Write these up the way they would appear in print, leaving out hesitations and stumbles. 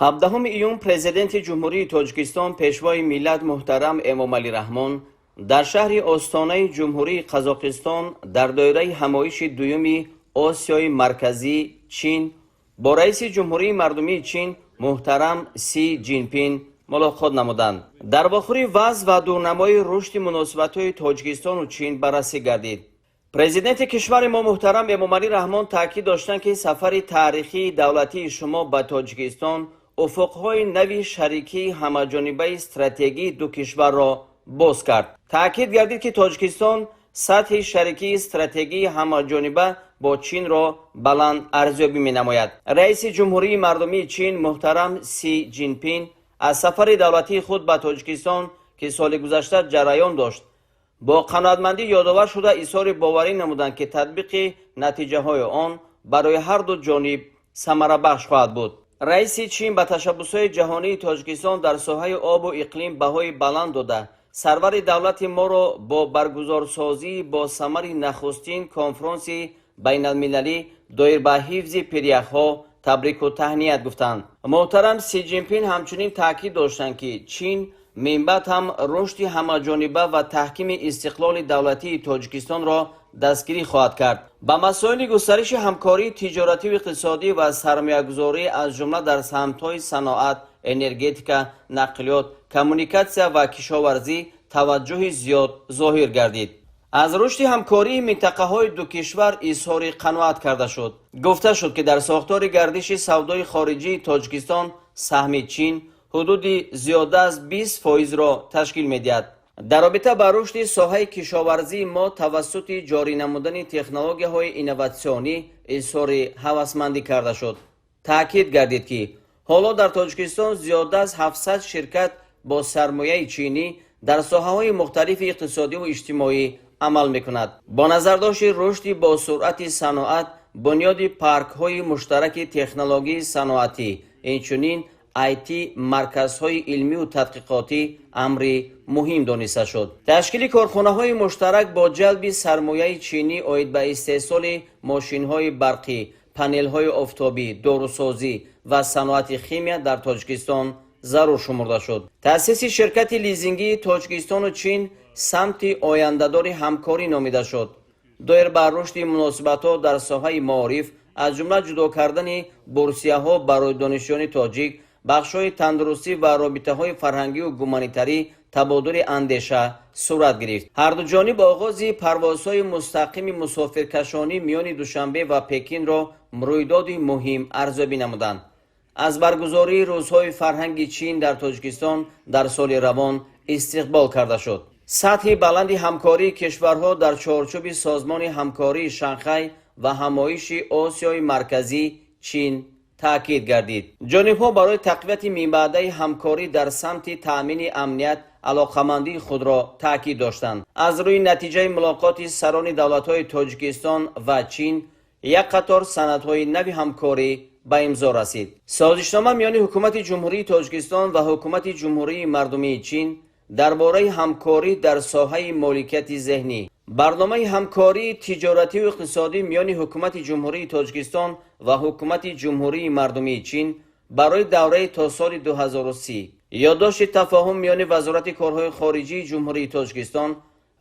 17 июн Президенти Ҷумҳурии Тоҷикистон, Пешвои миллат муҳтарам Эмомалӣ Раҳмон дар шаҳри Остонаи Ҷумҳурии Қазоқистон дар доираи ҳамоиши дуюми Осиёи Марказӣ Чин бо раиси Ҷумҳурии Мардумии Чин муҳтарам Си Ҷинпин мулоқот намуданд. Дар вохӯрӣ вазъ ва дурнамои рушди муносибатҳои Тоҷикистону Чин баррасӣ гардид. Президенти кишвари мо муҳтарам Эмомалӣ Раҳмон таъкид доштанд, ки сафари таърихии давлатии шумо ба Тоҷикистон уфуқҳои нави шарикии ҳамаҷонибаи стратегии ду кишварро боз кард. Таъкид гардид, ки Тоҷикистон сатҳи шарикии стратегии ҳамаҷониба бо Чинро баланд арзёбӣ менамояд. Раиси Ҷумҳурии Мардумии Чин муҳтарам Си Ҷинпин аз сафари давлатии худ ба Тоҷикистон, ки соли гузашта ҷараён дошт, бо қаноатмандӣ ёдовар шуда, изҳори боварӣ намуданд, ки татбиқи натиҷаҳои он барои ҳарду ҷониб самарабахш хоҳад буд. Раиси Чин ба ташаббусҳои ҷаҳонии Тоҷикистон дар соҳаи обу иқлим баҳои баланд дода, сарвари давлати моро бо баргузорсозии босамари нахустин конфронси байналмилалӣ доир ба ҳифзи пиряхҳо табрику таҳният гуфтанд. Муҳтарам Си Ҷинпин ҳамчунин таъкид доштанд, ки Чин минбаъд ҳам рушди ҳамаҷониба ва таҳкими истиқлоли давлатии Тоҷикистонро дастгирӣ хоҳад кард. Ба масоили густариши ҳамкории тиҷоративу иқтисодӣ ва сармоягузорӣ, аз ҷумла дар самтҳои саноат, энергетика, нақлиёт, коммуникатсия ва кишоварзӣ таваҷҷӯҳи зиёд зоҳир гардид. Аз рушди ҳамкории минтақаҳои ду кишвар изҳори қаноат карда шуд. Гуфта шуд, ки дар сохтори гардиши савдои хориҷии Тоҷикистон саҳми Чин ҳудуди зиёда аз 20 фоизро ташкил медиҳад. Дар робита ба рушди соҳаи кишоварзии мо тавассути ҷорӣ намудани технологияҳои инноватсионӣ изҳори ҳавасмандӣ карда шуд. Таъкид гардид, ки ҳоло дар Тоҷикистон зиёда аз 700 ширкат бо сармояи чинӣ дар соҳаҳои мухталифи иқтисодиву иҷтимоӣ амал мекунад. Бо назардошти рушди босуръати саноат, бунёди паркҳои муштараки технологияи саноатӣ, инчунин IT, марказҳои илмию тадқиқотӣ амри муҳим дониста шуд. Ташкили корхонаҳои муштарак бо ҷалби сармояи чинӣ оид ба истеҳсоли мошинҳои барқӣ, панелҳои офтобӣ, дорусозӣ ва саноати химия дар Тоҷикистон зарур шумурда шуд. Таъсиси ширкати лизингии Тоҷикистону Чин самти ояндадори ҳамкорӣ номида шуд. Доир ба рушди муносибатҳо дар соҳаи маориф, аз ҷумла ҷудо кардани бурсияҳо барои донишҷӯёни тоҷик, бахшҳои тандурустӣ ва робитаҳои фарҳангию гуманитарӣ табодули андеша сурат гирифт. Ҳарду ҷониб оғози парвозҳои мустақими мусофиркашонӣ миёни Душанбе ва Пекинро рӯйдоди муҳим арзёбӣ намуданд. Аз баргузории Рӯзҳои фарҳанги Чин дар Тоҷикистон дар соли равон истиқбол карда шуд. Сатҳи баланди ҳамкории кишварҳо дар чорчӯби Созмони ҳамкории Шанхай ва ҳамоиши Осиёи Марказӣ Чин таъкид гардид. Ҷонибҳо барои тақвияти минбаъдаи ҳамкорӣ дар самти таъмини амният алоқамандии худро таъкид доштанд. Аз рӯи натиҷаи мулоқоти сарони давлатҳои Тоҷикистон ва Чин як қатор санадҳои нави ҳамкорӣ ба имзо расид. Созишнома миёни Ҳукумати Ҷумҳурии Тоҷикистон ва Ҳукумати Ҷумҳурии Мардумии Чин дар бораи ҳамкорӣ дар соҳаи моликияти зеҳнӣ, барномаи ҳамкории тиҷоративу иқтисодӣ миёни Ҳукумати Ҷумҳурии Тоҷикистон ва Ҳукумати Ҷумҳурии Мардумии Чин барои давраи то соли 2030, ёддошти тафоҳум миёни Вазорати корҳои хориҷии Ҷумҳурии Тоҷикистон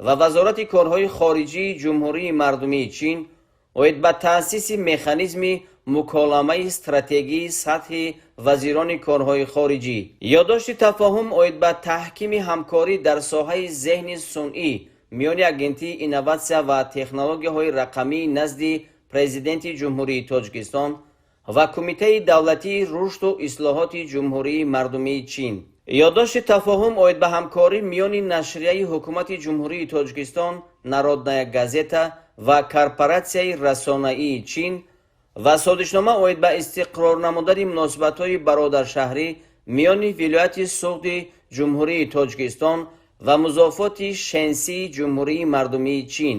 ва Вазорати корҳои хориҷии Ҷумҳурии Мардумии Чин оид ба таъсиси механизми муколамаи стратегии сатҳи вазирони корҳои хориҷӣ, ёддошти тафоҳум оид ба таҳкими ҳамкорӣ дар соҳаи зеҳни сунъӣ миёни Агентии инноватсия ва технологияҳои рақамии назди Президенти Ҷумҳурии Тоҷикистон ва Кумитаи давлатии рушду ислоҳоти Ҷумҳурии Мардумии Чин, ёддошти тафоҳум оид ба ҳамкорӣ миёни нашрияи Ҳукумати Ҷумҳурии Тоҷикистон «Народная газета» ва Корпоратсияи расонаии Чин ва созишнома оид ба истиқрор намудани муносибатҳои бародаршаҳрӣ миёни вилояти Суғди Ҷумҳурии Тоҷикистон ва музофоти Шенсии Ҷумҳурии Мардумии Чин.